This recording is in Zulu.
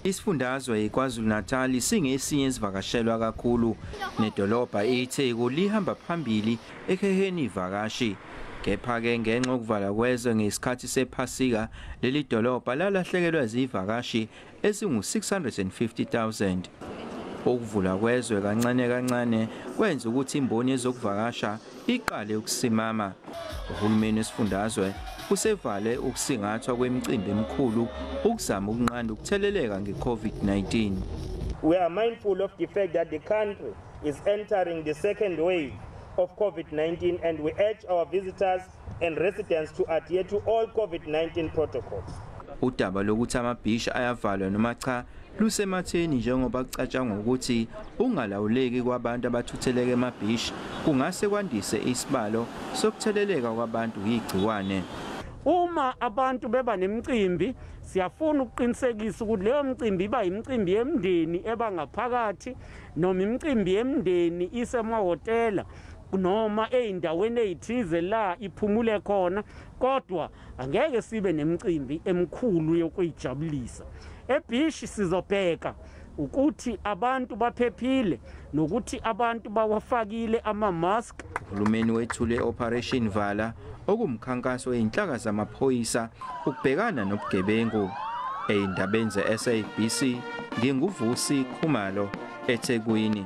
Isifundazwe iKwaZulu-Natal singesinye esivakashelwa kakhulu, nedolobha iTheku lihamba phambili ekuheheni ivakashi. Kepha-ke ngenxa yokuvala kwezwe ngesikhathi sephasika, leli dolobha lalahlekelwa zivakashi ezingu-650,000. Ukuvula kwezwe kancane kancane kwenza ukuthi imboni yezokuvakasha iqale ukusimama. Uhulumeni wesifundazwe usevale ukusingathwa kwemicimbi emikhulu ukuzama ukunqanda ukutheleleka nge-COVID-19. We are mindful of the fact that the country is entering the second wave of COVID-19, and we urge our visitors and residents to adhere to all COVID-19 protocols. Udaba lokuthi amabhishi ayavalwa noma cha lusematheni, njengoba kucatshangwa ukuthi ungalawuleki kwabantu abathutheleka emabhishi kungase kwandise isibalo sokutheleleka kwabantu yigciwane. Uma abantu beba nemicimbi, siyafuna ukuqinisekisa ukuthi leyo micimbi iba imicimbi yemndeni ebangaphakathi, noma imicimbi yemndeni isemahhotela noma ey'ndaweni ey'thize la iphumule khona, kodwa angeke sibe nemicimbi emikhulu yokuyijabulisa. Ebhishi sizobheka ukuthi abantu baphephile nokuthi abantu bawafakile ama-mask. Uhulumeni wethule Operation Vala, okumkhankaso wezinhlaka zamaphoyisa ukubhekana nobugebengu. Ey'ndabeni ze-SABC, nginguVusi Khumalo, eThekwini.